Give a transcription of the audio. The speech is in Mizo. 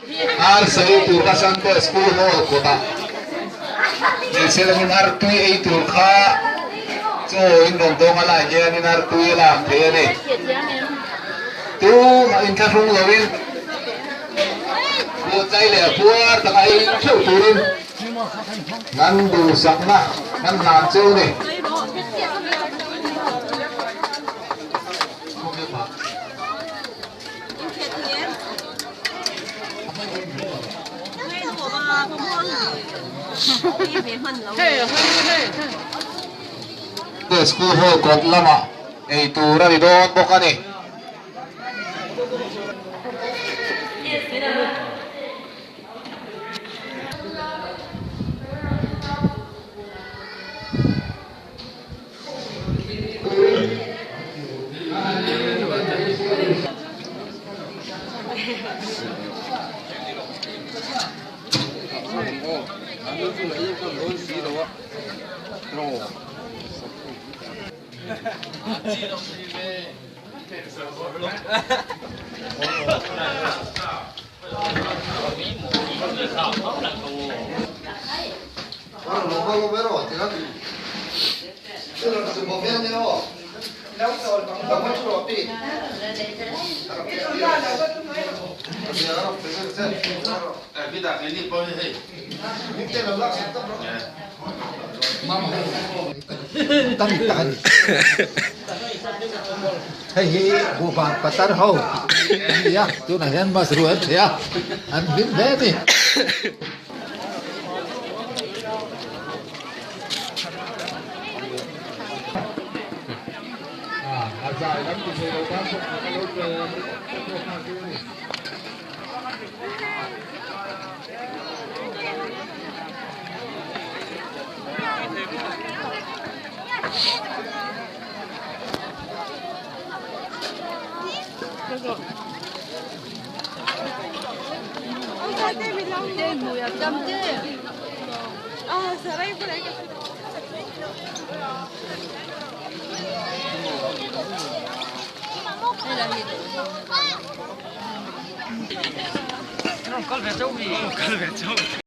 Arsa ei tur kha Sunday School Hall kawtah hmeichhe lamin artui ei tur kha chaw in rawn dawng a lai hianin artui a lak thei a ni. Tumah inthlahrung loin buhchai leh puar taka ei theuh turin kan duhsakna kan hlan cheu a ni. School hall kawt lamah ei tur a ni dawn bawk a ni. Hei hi buhban patar ho an ni a, tunah hian masru an ṭheh a, an hlim hle a ni.